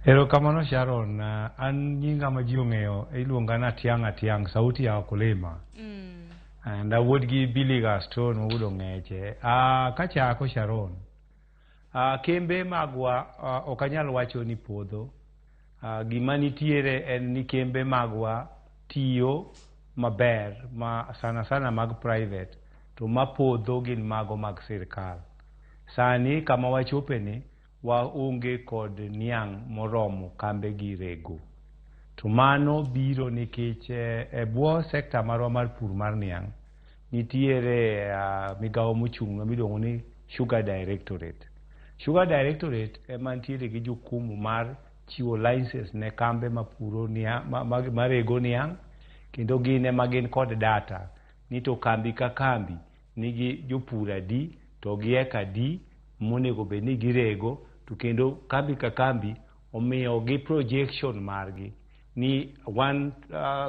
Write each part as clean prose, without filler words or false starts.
Erokamano Sharon, an nyinga ma ji ong'eyo iluonga ni Atiang' Atiang', sauti ya wakulima. And awuod gi Billy Gaston wuod Ong'eche. Kachako Sharon, kembe magwa ok anyal wacho ni podho. Gima nitiere en ni kembe magwa tiyo maber ma sana sana mag private to mapodho gin mago mag sirkal. Sani kama wachope ni waonge kod niang' moromo kambe gi rego. To mano biro nikech e bwo sekta marwa mar pur mar niang' nitiere migawo mochung' miluongo ni Sugar Directorate. Sugar Directorate ema nitiere gi jukumu mar chiwo license ne kambe mapuro niang' marego niang' kendo gin ema gin kod data ni to kambi ka kambi nigi jopur adi to gi eka adi monego bed ni girego to kendo kambi ka kambi omiyo gi projection margi ni wan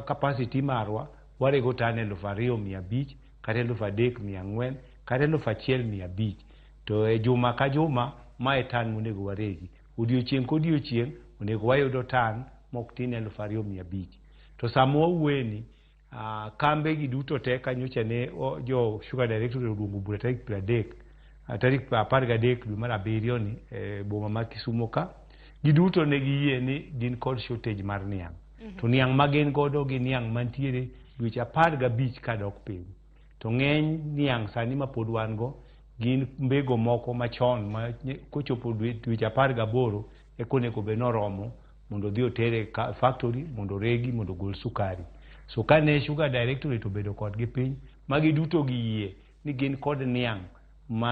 capacity marwa warego tan 2,500 kata 3,400 kata 1,500 to e juma ka juma mae tan monego waregi odiochieng' kodiochieng' onego wayudo tan mok tin 2,500 to sama wawuoye kambe gi duto te kanyocha ne jo Sugar Directorate oluongo bura tarik 30 tarik 13 dwe mar abiriyo ni e boma ma Kisumo ka giduto ne giyie ni gin kod shortage mar niang' to niang' ma gin godo gin niang' mantiere dweche 15 kadok piny to ng'eny niang' sani ma pod wan go gin mbego moko machon ma kochopo dweche 18 eka onego bed noromo mondo odhi otere factory mondo oregi mondo ogol sukari. So kane Sugar Directorate obedo kodgi piny magi duto giyie ni gin kod niang'